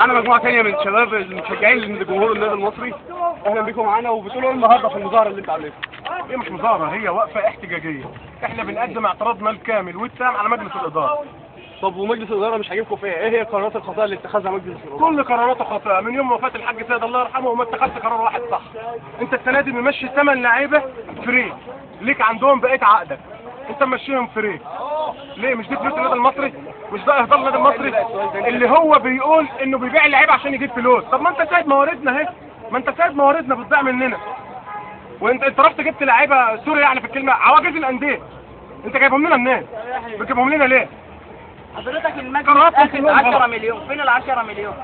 معانا مجموعة ثانية من شباب المشجعين لجمهور النادي المصري. اهلا بكم معانا. وبتقولوا النهارده في المظاهرة اللي انتوا عاملينها؟ هي مش مظاهره، هي وقفه احتجاجية. احنا بنقدم اعتراضنا الكامل والتام على مجلس الادارة. طب ومجلس الادارة مش عاجبكم في ايه؟ ايه هي القرارات الخاطئة اللي اتخذها مجلس الادارة؟ كل قراراته خاطئه من يوم وفاه الحاج سيد الله يرحمه، وما اتخذت قرار واحد صح. انت السنة دي ممشي 8 لعيبة free ليك عندهم بقية عقدك، انت ممشيهم free ليه؟ مش دي فلوس النادي المصري؟ مش ده اهدار النادي المصري اللي هو بيقول انه بيبيع اللعيبة عشان يجيب فلوس؟ طب ما انت سايب مواردنا اهي، ما انت سايب مواردنا بتضيع مننا. وانت رحت جبت لعيبة sorry يعني في الكلمة عواجيز الاندية، انت جايبهم لنا منين؟ بتجيبهم لنا ليه؟ حضرتك المجلس اخد 10 مليون، فين ال 10 مليون؟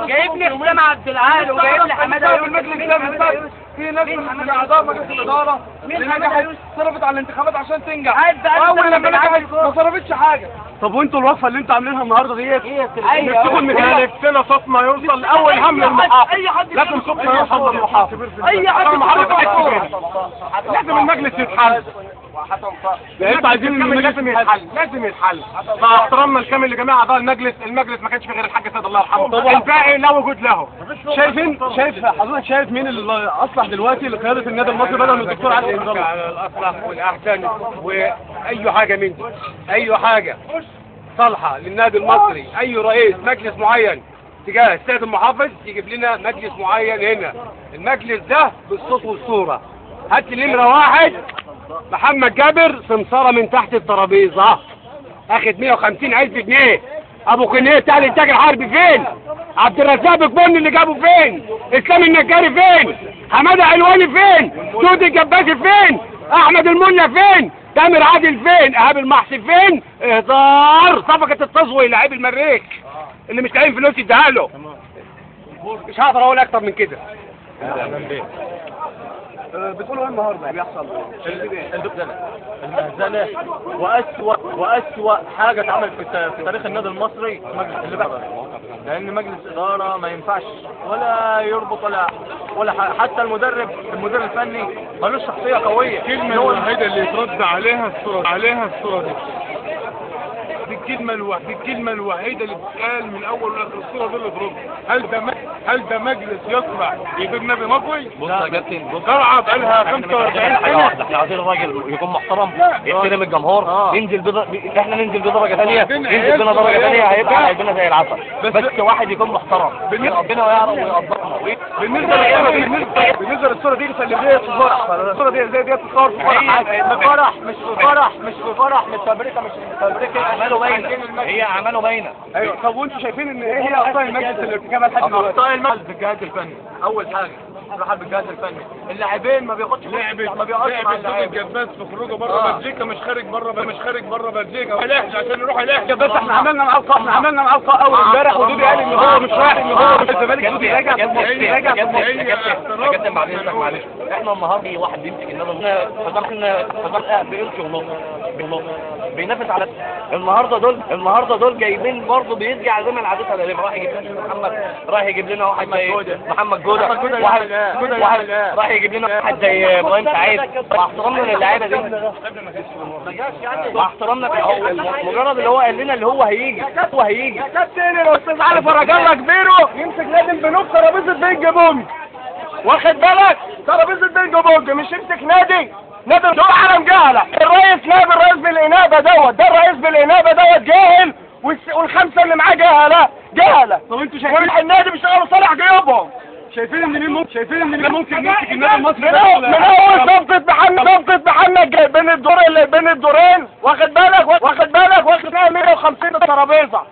جايب لي حسام عبد العال وجايب لي حمادة يوسف. المجلس ده بالذات في ناس من اعضاء مجلس الادارة اللي نجحت صرفت على الانتخابات عشان تنجح، اول لما نجحت ما صرفتش حاجة. طب وانتوا الوقفة اللي انتوا عاملينها النهارده ديت نفسكم نفسنا صوتنا يوصل لاول هم للمحافظ. لازم صوتنا يوصل للمحافظ. اي حد لازم المجلس يتحل. انتوا عايزين المجلس لازم يتحل، لازم يتحل. مع احترامنا الكامل لجميع اعضاء المجلس، المجلس ما كانش فيه غير الحاج سيد الله يرحمه، الباقي لا وجود له. شايف حضرتك، شايف مين اللي اصلح دلوقتي لقيادة النادي المصري بدل من الدكتور عادل إنجاز؟ على الاصلح والاحسن واي حاجة من دي، اي حاجة صالحه للنادي المصري، اي رئيس مجلس معين تجاه السيد المحافظ يجيب لنا مجلس معين هنا. المجلس ده بالصوت والصورة. هات لي نمره 1 محمد جابر سمساره من تحت الترابيزة، اخد 150,000 جنيه. ابو قنيه بتاع الانتاج الحربي فين؟ عبد الرزاق بكبن اللي جابه فين؟ اسلام النجاري فين؟ حمادة علواني فين؟ دودي الجباسي فين؟ احمد الملا فين؟ تامر عادل فين؟ ايهاب المحسي فين؟ اهدار صفقة التزوي لعيب المريخ اللي مش لاقيين فلوس يديها له. مش هقدر اقول اكتر من كده. بتقولوا ايه النهارده بيحصل؟ المهزلة واسوأ حاجة اتعملت في تاريخ النادي المصري مجلس اللي بقى، لان مجلس ادارة ما ينفعش ولا يربط ولا حتى المدير الفني ملوش شخصية قوية. الكلمة الوحيدة اللي يترد عليها الصورة، دي الكلمة الوحيدة، الكلمة الوحيدة اللي بتتقال من اول لاخر الصورة دي اللي ترد. هل ده مجلس يصلح يدير نادي مصري؟ بص يا كابتن، بص قرعه بقالها 45 سنة. احنا عايزين راجل يكون محترم يحترم الجمهور، ننزل احنا ننزل بدرجة ثانية، ننزل بينا درجه ثانية هيبقى على قلبنا زي العسل، بس واحد يكون محترم ربنا ويعرف ويقدرنا. بالنسبة للصورة دي اللي هي في فرح، الصورة دي زي دي تتصور في فرح، فرح مش في فرح، مش في فرح، مش فابريكا، مش فابريكا، اعماله باينة، هي اعماله باينة. ايوه. طب وانتوا شايفين ان ايه هي اخطاء المجلس اللي ارتكبها لحد دلوقتي؟ اخطاء المجلس بالجهاز الفني، اول حاجة راح بالجهاز الفني، اللاعبين ما بياخدش، ما بيقعدش مع اللاعبين. الجباس في خروجه بره بلجيكا، مش خارج بره بلجيكا، ما عشان يروح يلاحق. بس احنا عملنا معاه لقاء، احنا عملنا معاه لقاء اول امبارح، ودودي قال ان هو مش رايح، ان هو مش الزمالك. دودي راجع راجع. يا كابتن بعد اذنك معلش، احنا النهارده واحد بيمسك النادي فتح بقرش ونص بينافس على النهارده دول جايبين برضه بيرجع زي ما عادتها القديمة. راح يجيب لنا محمد، راح يجيب لنا واحد زي محمد جوده، واحد راح يجيب لنا واحد زي ابراهيم سعيد. مع احترامنا للعيبة دي، مع احترامنا، مجرد اللي هو قال لنا اللي هو هيجي، هو هيجي. يا كابتن الاستاذ علي فرج الله كبيرة يمسك نادي البنوك ترابيزة بينج بونج، واخد بالك؟ ترابيزة بينج بونج، مش يمسك نادي دول عالم جهله. الرئيس نائب الرئيس بالانابه دوت، ده الرئيس بالانابه دوت جاهل، والخمسة اللي معاه جهله جهله. طب انتوا شايفين النادي بيشتغلوا صالح جيوبهم؟ شايفين ان مين ممكن، شايفين ان مين ممكن يمسك النادي المصري من اول صفقة محمد جاي بين الدور اللي بين الدورين، واخد بالك واخد بالك واخد 150 ترابيزة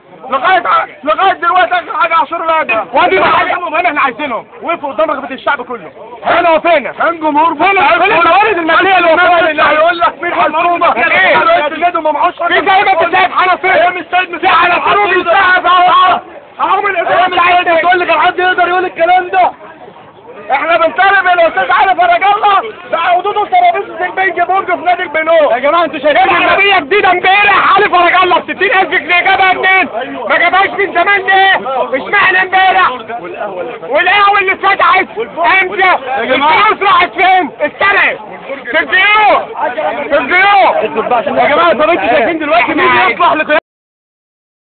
لغاية دلوقتي. اخر حاجة عاشور الأدب وادي محلهم هنا، احنا عايزينهم وقفوا قدام رغبة الشعب كله. هنا وفينا كان جمهور فين الموارد المالية اللي وفينا اللي هيقول لك مين حلومه ايه رئيس النادي وما معهوش في زي ما انت شايف حنفية في حنفية بيسقف اهو اهو الادارة بتاعتنا. تقول لك حد يقدر يقول الكلام ده؟ احنا بنطالب الاستاذ علي فرج الله بعودته ترابيزة البينج بونج في نادي البنوك. يا جماعة انتوا شايفين عربية جديدة امبارح علي فرج الله ب 60000 جنيه، جابها منين؟ ما جابهاش من زمان ليه؟ اشمعنى امبارح؟ والقهوة اللي اتفتحت امتى؟ الفلوس راحت فين؟ اتسرقت في البيوت، في البيوت. يا جماعة طب انتوا شايفين دلوقتي مين يصلح لقيادة